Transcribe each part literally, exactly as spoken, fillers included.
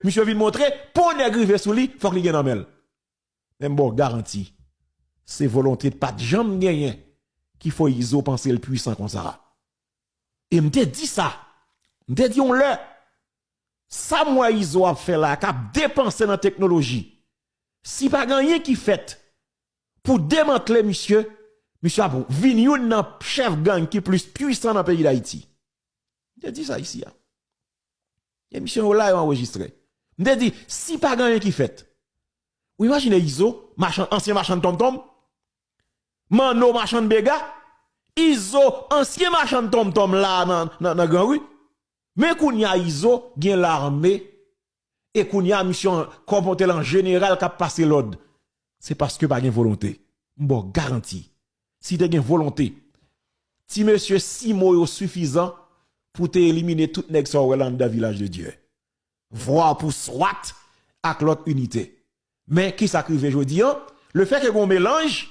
Misye vin montre, pou nèg rive sou li, fòk li gen nan men l. Men m ba w garanti, se volonte pa t janm genyen ki fè Izo panse l pwisan konsa a. E m te di sa, m te di yon lè, sa m wè Izo ap fè la, k ap depanse nan teknoloji, si pa gen anyen ki fèt pou demantle misye, misye ap vin youn nan chèf gang ki plis pwisan nan peyi Dayiti. M te di sa isi a. Emisyon yo la, yo anrejistre. M te di, si pa gen anyen ki fèt, ou imajine Izo, machann, ansyen machann tonmtonm, Manno, machann bega, Izo, ansyen machann tonmtonm la nan, nan, nan Granri. Men kounye a Izo gen lame, e kounye a misye an, kòm on tèl an jeneral k ap pase lòd. Se paske pa gen volonte. M ba w garanti. Si te gen volonte, ti mesye, sis mo yo sifizan pou te elimine tout nèg sa w wè la anndan Vilaj de Dye. Vwa pou swat ak lòt inite. Men kisa k rive jodi an? Lefètke gen yon melanj,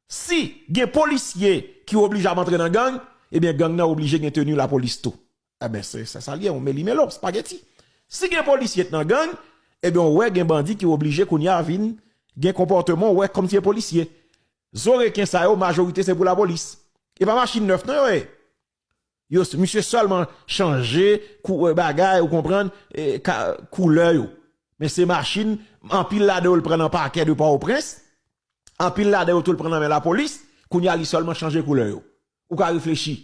si gen polisye ki oblije ap antre nan gang, ebyen gang nan oblije gen teni lapolis tou. Ebyen se, se sa l ye, yon meli melo, spageti. Si gen polisye k nan gang, ebyen w wè gen bandi ki oblije kounye a vin gen konpòteman w wè kòmsi se polisye. Zo reken sa yo, majorite se pou lapolis. E pa machin nèf non yo ye. Yo, misye sèlman chanje kou, e, bagay, ou konprann, e, ka, koulè yo. Men se machin, anpil ladan yo l pran nan pakè de Pòtoprens, anpil ladan yo tou l pran nan men lapolis, kounye a li sèlman chanje koulè yo. Ou ka reflechi,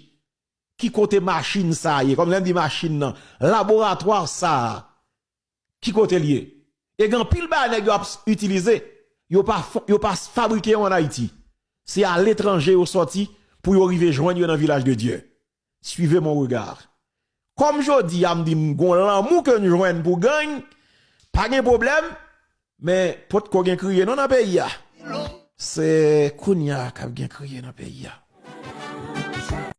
ki kote machin sa a ye? Kòm lè m di machin nan, laboratwa sa a, ki kote l ye? E gen anpil bagay nèg yo ap itilize, yo pa, fon- yo pa fabrike yo ann Ayiti. Se aletranje yo sòti pou yo rive jwenn yo nan Vilaj de Dye. Suivez mon regard. Kòm jodi a m di m gon lanmou ke n jwenn pou gang, pa gen pwoblèm, men potko gen kriye non nan peyi a. Se kounye a k ap gen kriye nan peyi a.